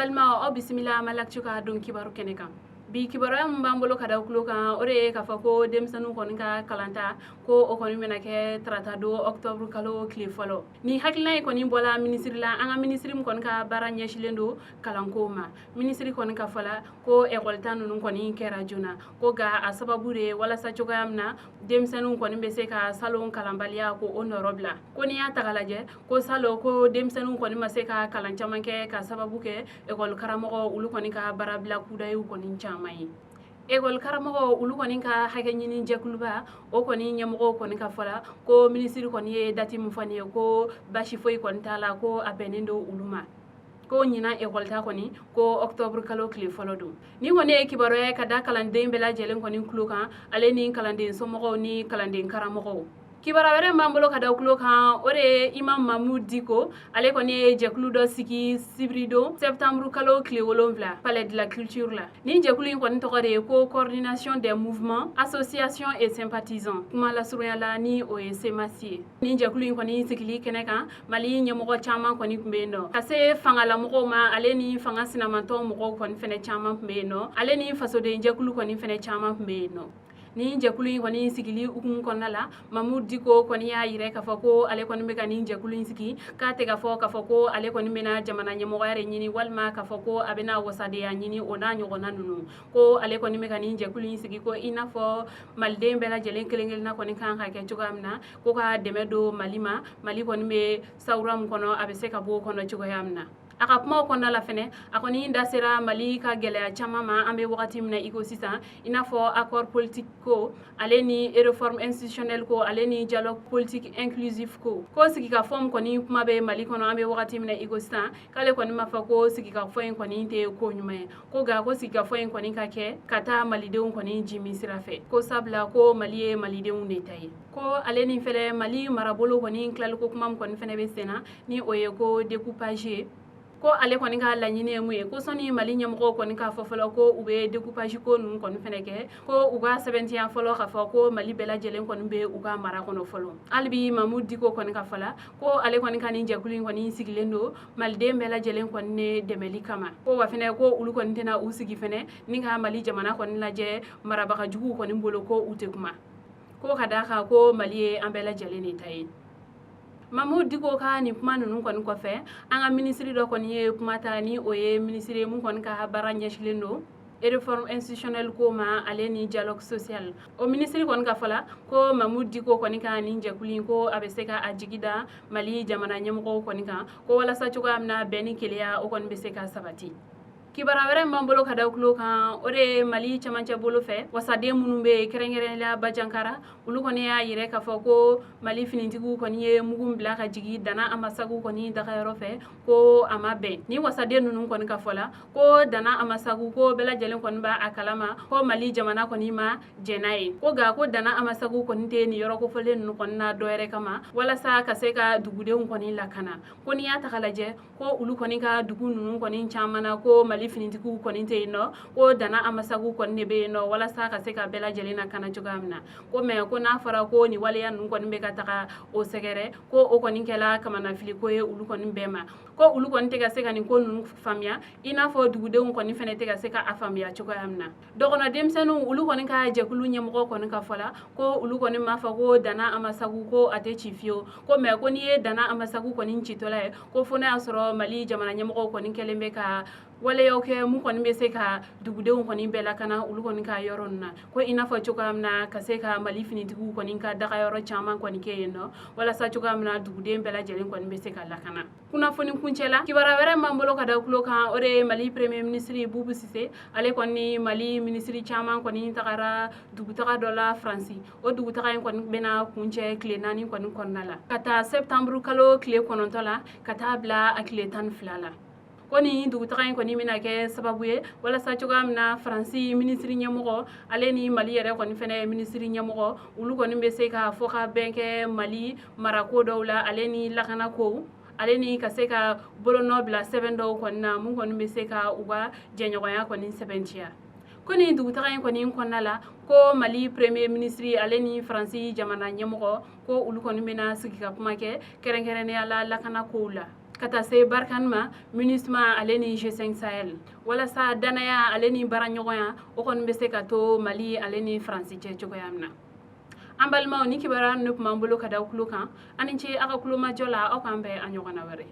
Balimaw, aw bisimila Maliactu ka don kibaru kɛnɛ kan. Bi kibaruya min b'an bolo ka da tulo kan, o de ye k'a fɔ ko denmisɛnninw kɔni ka kalanta ko o kɔni bɛna kɛ tarata don, octobre kalo tile fɔlɔ. Ni hakilina in kɔni bɔla minisiri la, an ka minisiri min kɔni ka baara ɲɛsilen don kalanko ma. Minisiri kɔni ka fɔ la ko ekɔlita ninnu kɔni kɛra joona ko, nka a sababu de ye walasa cogoya min na denmisɛnninw kɔni bɛ se ka salon kalanbaliya ko o nɔrɔ bila. Ko n'i y'a ta k'a lajɛ ko salon ko denmisɛnninw kɔni ma se ka kalan caman kɛ ka sababu kɛ ekɔli karamɔgɔ olu kɔni ka baarabila kudayiw kɔni caman ye. Ekɔli karamɔgɔ olu kɔni ka hakɛ ɲini jɛkuluba o kɔni ɲɛmɔgɔw kɔni ka fɔ la ko minisiri kɔni ye date min fɔ nin ye, ko basi foyi kɔni t'a la, ko a bɛnnen don olu ma, ko ɲinan ekɔlita kɔni ko octobre kalo tile fɔlɔ don. Ni kɔni ye kibaruya ye ka da kalanden bɛɛ lajɛlen kɔni tulo kan, ale ni kalanden somɔgɔw ni kalanden karamɔgɔw. Kibaruya wɛrɛ b'an bolo ka da tulo kan, o de ye Imam Mahmoud Dicko. Ale kɔni ye jɛkulu dɔ sigi sibiridon, septembre kalo tile 7, Palais de la Culture la. Ni jɛkulu in kɔni tɔgɔ de ye ko Coordination des mouvements, associations et sympathisants, kuma lasurunya la ni o ye CMAS ye. Ni jɛkulu in kɔni sigili kɛnɛ kan, Mali ɲɛmɔgɔ caman kɔni tun bɛ yen nɔ, ka se fangalamɔgɔw ma, ale ni fanga sinamantɔn mɔgɔw kɔni fɛnɛ caman tun bɛ yen nɔ, ale ni fasoden jɛkulu kɔni fɛnɛ caman tun bɛ yen nɔ. Ni jɛkulu in kɔni sigili hukumu kɔnɔna la, Mahmoud Dicko kɔni y'a yira k'a fɔ ko ale kɔni bɛ ka nin jɛkulu in sigi k'a tɛ ka fɔ k'a fɔ ko ale kɔni bɛna jamana ɲɛmɔgɔya de ɲini, walima k'a fɔ ko a bɛna wasadenya ɲini, o n'a ɲɔgɔnna ninnu. Ko ale kɔni bɛ ka nin jɛkulu in sigi ko i n'a fɔ maliden bɛɛ lajɛlen kelen kelenna kɔni kan ka kɛ cogoya min na, ko ka dɛmɛ don Mali ma, Mali kɔni bɛ sawura min kɔnɔ, a bɛ se ka bɔ o kɔnɔ cogoya min na. A ka kumaw kɔnɔna la fɛnɛ, a kɔni da sera Mali ka gɛlɛya caman ma an bɛ wagati min na i ko sisan, i n'a fɔ accord politique ko, ale ni réforme institutionnelle ko, ale ni dialogue politique inclusif ko. Ko sigikafɔ min kɔni kuma bɛ Mali kɔnɔ an bɛ wagati min na i ko sisan, k'ale kɔni m'a fɔ ko sigikafɔ in kɔni tɛ ko ɲuman ye, ko nka ko sigikafɔ in kɔni ka kɛ ka taa malidenw kɔni jimi sira fɛ, ko sabula ko Mali ye malidenw de ta ye. Ko ale ni fɛnɛ Mali marabolo kɔni tilaliko kuma min kɔni fɛnɛ bɛ sen na, ni o ye ko découpage ye, ko ale kɔni ka laɲini ye mun ye, ko sɔnni Mali ɲɛmɔgɔw kɔni k'a fɔ fɔlɔ ko u bɛ découpage ko ninnu kɔni fɛnɛ kɛ, ko u ka sɛbɛntiya fɔlɔ k'a fɔ ko Mali bɛɛ lajɛlen kɔni bɛ u ka mara kɔnɔ fɔlɔ. Hali bi Mahmoud Dicko kɔni ka fɔ la ko ale kɔni ka nin jɛkulu in kɔni sigilen don maliden bɛɛ lajɛlen kɔni ne dɛmɛli kama, ko wa fɛnɛ ko olu kɔni tɛna u sigi fɛnɛ ni ka Mali jamana kɔni lajɛ marabaga juguw kɔni bolo ko u tɛ kuma, ko ka d'a kan ko Mali ye an bɛɛ lajɛlen de ta ye. Mahmoud Dicko ka nin kuma ninnu kɔni kɔfɛ, an ka minisiri dɔ kɔni ye kuma ta, ni o ye minisiri ye mun kɔni ka baara ɲɛsilen don réforme institutionnelle ko ma, ale ni dialogue social. O minisiri kɔni ka fɔ la ko Mahmoud Dicko kɔni ka nin jɛkulu in, ko a bɛ se ka a jigi da Mali jamana ɲɛmɔgɔw kɔni kan, ko walasa cogoya min na bɛn ni kelenya o kɔni bɛ se ka sabati. Kibaruya wɛrɛ min b'an bolo ka da tulo kan, o de ye Mali camancɛ bolo fɛ wasaden minnu bɛ yen, kɛrɛnkɛrɛnnenya Bajankara, olu kɔni y'a yira k'a fɔ ko Mali finitigiw kɔni ye mugu bila ka jigin Dana Amasagu kɔni dagayɔrɔ fɛ, ko a ma bɛn. Ni wasaden ninnu kɔni ka fɔ la ko Dana Amasagu, ko bɛɛ lajɛlen kɔni b'a a kalama ko Mali jamana kɔni ma jɛn n'a ye, ko nka ko Dana Amasagu kɔni tɛ nin yɔrɔ kofɔlen ninnu kɔni na dɔwɛrɛ kama walasa ka se ka dugudenw kɔni lakana. Ko n'i y'a ta k'a lajɛ ko olu kɔni ka dugu ninnu kɔni caman na, ko Mali finitigiw kɔni tɛ yen nɔ, ko Dana Amasagu kɔni de bɛ yen nɔ walasa ka se ka bɛɛ lajɛlen lakana cogoya min na. Ko mɛ ko n'a fɔra ko nin waleya ninnu kɔni bɛ ka taga o sɛgɛrɛ, ko o kɔni kɛla kamanafiliko ye olu kɔni bɛɛ ma, ko olu kɔni tɛ ka se ka nin ko ninnu faamuya i n'a fɔ dugudenw kɔni fɛnɛ tɛ ka se ka a faamuya cogoya min na. Dɔgɔnɔ denmisɛnninw olu kɔni ka jɛkulu ɲɛmɔgɔ kɔni ka fɔ la ko olu kɔni m'a fɔ ko Dana Amasagu ko a tɛ ci fiyewu, ko mɛ ko n'i ye Dana Amasagu kɔni citɔla ye, ko fo n'a y'a sɔrɔ Mali jamana ɲɛmɔgɔw kɔni kɛlen bɛ ka waleyaw kɛ mun kɔni bɛ se ka dugudenw kɔni bɛɛ lakana olu kɔni ka yɔrɔ ninnu na, ko i n'a fɔ cogoya min na ka se ka Mali finitigiw kɔni ka dagayɔrɔ caman kɔni kɛ yen nɔ walasa cogoya min na duguden bɛɛ lajɛlen kɔni bɛ se ka lakana. Kunnafoni kuncɛ la, kibaruya wɛrɛ b'an bolo ka da tulo kan, o de ye Mali premier ministre Boubou Cissé. Ale kɔni Mali minisiri caman kɔni tagara dugutaga dɔ la Faransi. O dugutaga in kɔni bɛna kuncɛ tile 4 kɔni kɔnɔna la, ka taa septembre kalo tile 9 la ka taa bila a tile 12 la. Ko nin dugutaga in kɔni bɛna kɛ sababu ye walasa cogoya min na Faransi minisiri ɲɛmɔgɔ, ale ni Mali yɛrɛ kɔni fɛnɛ minisiri ɲɛmɔgɔ, olu kɔni bɛ se ka fɔ ka bɛn kɛ Mali marako dɔw la, ale ni lakanako, ale ni ka se ka bolonɔ bila sɛbɛn dɔw kɔni na mun kɔni bɛ se ka u ka jɛɲɔgɔnya kɔni sɛbɛntiya. Ko nin dugutaga in kɔni kɔnɔna la, ko Mali premier ministre, ale ni Faransi jamana ɲɛmɔgɔ, ko olu kɔni bɛna sigi ka kuma kɛ kɛrɛnkɛrɛnnenya la lakana kow la. Ka taa se Barkhane ma, MINUSMA ale ni G5 Sahel, walasa danaya ale ni baaraɲɔgɔnya o kɔni bɛ se ka to Mali ale ni Faransi cɛ cogoya min na. An balimaw, ni kibaruya ninnu tun b'an bolo ka da aw tulo kan. Aw ni ce aw ka kulomajɔ la. Aw k'an bɛn a ɲɔgɔnna wɛrɛ.